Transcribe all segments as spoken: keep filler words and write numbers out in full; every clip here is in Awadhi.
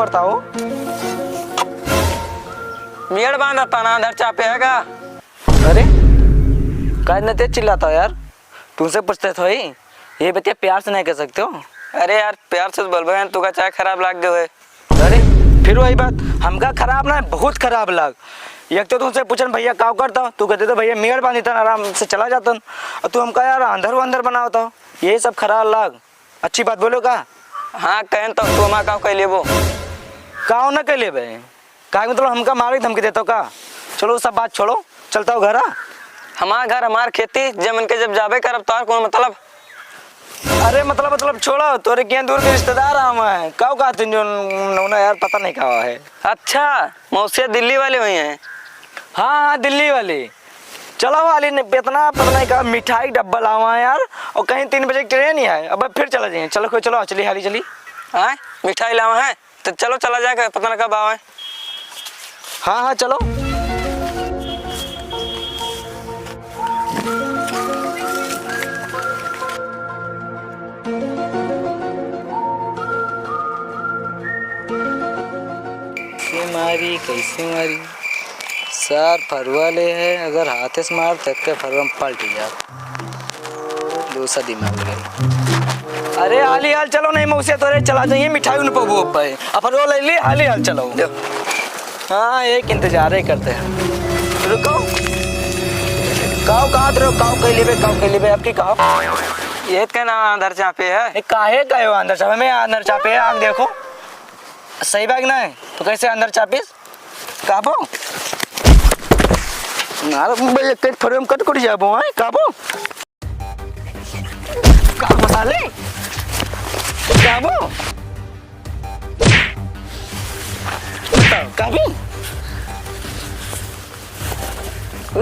बताओ। मेड़ बांधत ना, अंधर चापे है का? अरे, काहे इतना तेज चिल्लात हो यार? तुमसे पूछत ही, ये बतिया प्यार से नहीं कह सकते हो? अरे यार, प्यार से तो बोलबे हैं, तू का चाय खराब लाग गए है। अरे, फिर वही बात, हमका खराब ना, बहुत खराब लाग। एक तो तुमसे पूछन, "भैया, काव करत हो?" तू कहते तो, "भैया, मेड़ बांधित हन, आराम से चला जातन।" और तू हमका यार अंधर वंधर बनावत हो, यही सब खराब लाग। अच्छी बात बोलो का? हाँ, कहन तो तू हमार काव कह लेबो? काव ना कह लेबे? काहे मतलब हमका मारे धमकी देतो का? चलो, सब बात छोड़ो, चलता हो घर, हाँ? हमार घर, हमार खेती, जमीन के जब जाबे करब, तोहार कौन मतलब? अरे मतलब, मतलब छोड़ो, तोरे किहाँ दूर के रिश्तेदार आवा हैं। काव कहते हैं जो न-, न-, यार, पता नहीं काव है। अच्छा, मौसिया दिल्ली वाले हुई हैं? हाँ, हाँ, दिल्ली वाले। चलो हाली ने, इतना पता नहीं का मिठाई डब्बा लावा है यार, और कहीं तीन बजे की ट्रेन ही है, अब फिर चला जाइए। चलो, कोई चलो, चली हाली चली। हाँ, मिठाई लावा है, तो चलो चला जाए, पता नहीं कब आवे। हाँ, हाँ, चलो। कैसे मारी, कैसे मारी? सार फरुआ ले है, अगर हाथे से मार, तब के फरुआ में पलट जात। दूसरा दिमाग लगे। अरे, हाली हाल चलो, नहीं मौसिया तोरे चला जाइए, मिठाई उन पबू अब है। अब फरुआ ले ली, हाली हाल चलो। हाँ, एक इंतजार ही करते हैं। रुको। काव कहत रहो, काव कह लेबे, काव कह लेबे, अब की काव? ये तो कहना अंधर चापे है। ए, काहे कहे हो अंधर चापे? मैं अंधर चापे है, आग देखो। सही बात ना है, तो कैसे अंधर चापिस? काबो? मार, बे, एक, एक फरेम कट कट जाबो, हैं? काबो? काबो साले? काबो? बताओ, काबो?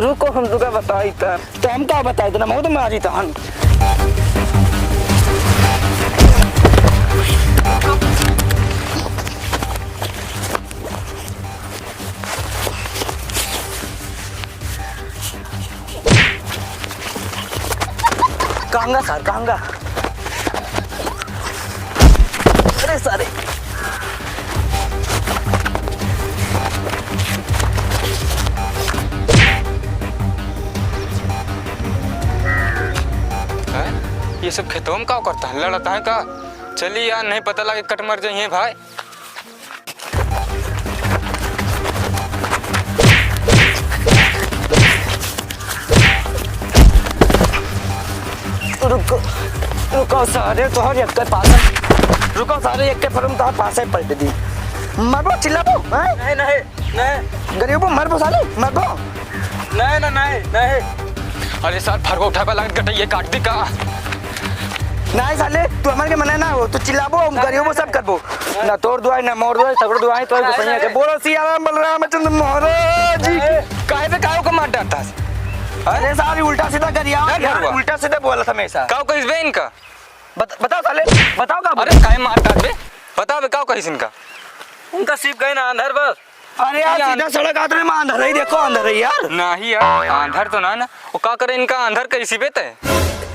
रुको, हम तुका बताई त। तो हम का बताई त? ना, बहुत मारी त हम। कहंगा सर, कहंगा। अरे सारे। हैं? ये सब खेतों में का करता है? लड़ता है का? चली यार, नहीं पता लगे कट मर जाइए भाई। रुको, रुको सारे, तोहर एक के पास है। रुको सारे, एक के फरम तोहर पास है, पलट दी। मरबो, चिल्लाबो, हैं? नहीं, नहीं, नहीं। गरीबो, मरबो साले, मरबो। नहीं, नहीं, नहीं, नहीं। अरे सार, फरवा उठावे लागत गटइये काट दी का? नहीं साले, तू हमारे के मना ना हो, तू चिल्लाबो, हम गरीबो सब करबो। ना तोर दुआई, ना मोर दुआई, सगरो दुआई, तोर गुसैया के। बोलो सिया राम बलराम चंद्र महाराज जी। काहे पे काहे को मार डालता है? अरे सारे उल्टा सीधा गरिया यार, यार, उल्टा सीधा बोलत हमेशा। काव कहिस बे इनका? बत-, बताओ साले, बताओ का? अरे काहे मार डाल बे? बताओ बे, काव कहिस इनका? उनका सिर्फ गए ना अंधर बस। अरे यार, ये सीधा सड़क आत रहे, मैं अंधर ही देखो, अंधर ही यार। नहीं यार, अंधर तो ना ना। वो का करे इनका अंधर कैसी बेत है?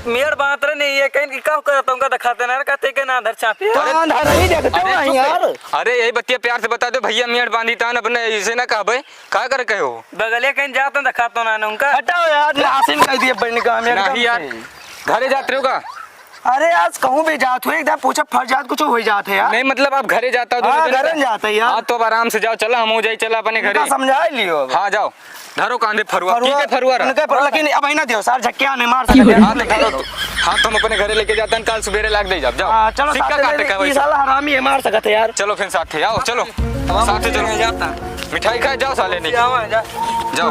मेड़ बांध रहे नहीं, ये कहीं का करत उनका दिखाते ना, कहते के ना अंधर चापे। तो अरे, अंधर ही देखते हो अरे, नहीं चुप यार। रहे। अरे, यही बतिया प्यार से बता दो भैया, मेड़ बांधी तान अपने इसे ना कहबे, का करे कहो? बगले कहीं जाते दिखाते ना उनका। हटाओ यार, नासिम कह दिए बहन का, हम एकदम नहीं यार, से। घरे जात रहो का? अरे आज कहूँ भी जात हो, एकदम पूछा फर जात कुछ हो जात है यार। नहीं, मतलब आप घरे जाता हो, हाँ, दोनों जने घरे का? जाता है यार। हाँ, तो अब आराम से जाओ, चला हम हो जाई, चला अपने घरे। इनका समझा लियो अब। हाँ, जाओ, धरो कांधे फरुआ, फरुआ, ठीक है, फरुआ रहा। उनके पर, लेकिन अब ही ना दियो सार, झक्किया नहीं मार सकते यार। हाँ, तो धरो, हाँ, तुम अपने घरे लेके जाता है, कल सुबेरे लाग दे जाओ, जाओ। हाँ, चलो, सिक्का साथे काटे ले, का ये वैसे। साला हरामी है, मार सकते यार। चलो फिर साथे आओ, चलो, साथे चलो। जाता। मिठाई खाए जाओ साले, नहीं। जाओ, जा। जाओ।